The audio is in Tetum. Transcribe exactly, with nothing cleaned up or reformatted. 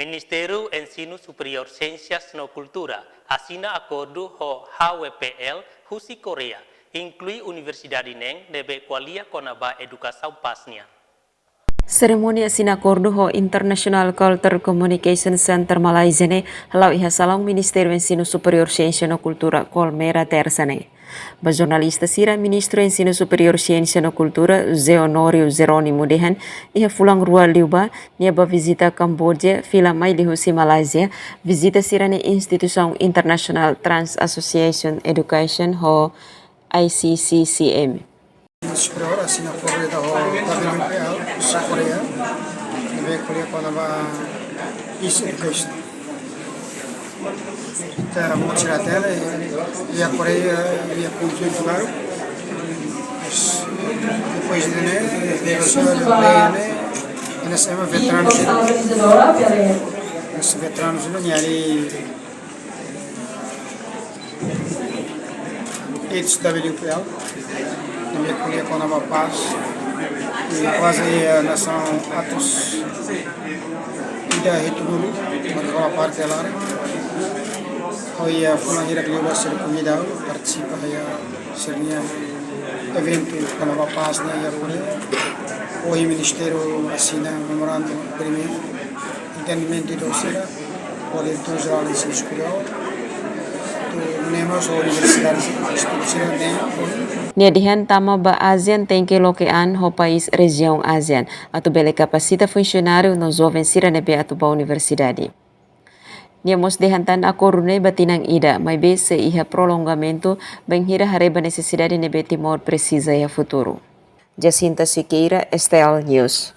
Ministériu Ensinu Superiór, Siénsias no Kultura asina akordu ho H W P L husi Koreia, inklui universidade neen ne'ebé ko'alia kona-ba edukasaun pás nian. Serimónia asina akordu ho International Culture Communication Center Malaysia ne'e hala'o iha salaun Ministériu Ensinu Superiór, Siénsia no Kultura, Colmera, Tersa ne'e. Ba jornalista sira, Ministru Ensinu Superiór, Siénsia no Kultura, José Honório Jerónimo dehan, iha fulan rua liubá, nia bá vizita Kamboja, fila mai liuhusi Malaysia, vizita sira-nia instituisaun internasionál Trans Association Education ho I C C C M. Superiór asina akordu ho W P L, husi Koreia, ne'ebé ko'alia kona-ba Peace Education. Ita mós sira hatene, iha Koreia, iha konflitu barak. Depois de ne'e, deve ser bem, né? Ita hanesan veteranu sira. Ita veteranu sira, nia harii H W P L, ne'ebé ko'alia kona-ba pás, i kuaze, eh, nasaun atus ida hitunulu, mak hola parte laran. Ho, eh, fulan hirak liubá sira konvida ha'u partisipa iha sira-nia eventu kona-ba pás ne'e iha Koreia. Ohin Ministériu asina memorandu agreement, entendimentu ida ho sira, ho Diretór Jerál Ensinu Superiór, atu nune'e mós ho universidade, estudu sira ne'e. Nia dehan tama ba ASEAN tenke loke an ho país rejiaun ASEAN, atu bele kapasita funsionáriu no joven sira ne'ebé atu bá universidade. Nia mós dehan tan akordu ne'e ba tinan ida, maibé sei iha prolongamentu, bainhira haree ba nesesidade ne'ebé Timor presiza iha futuru. Jacinta Siqueira, S T L News.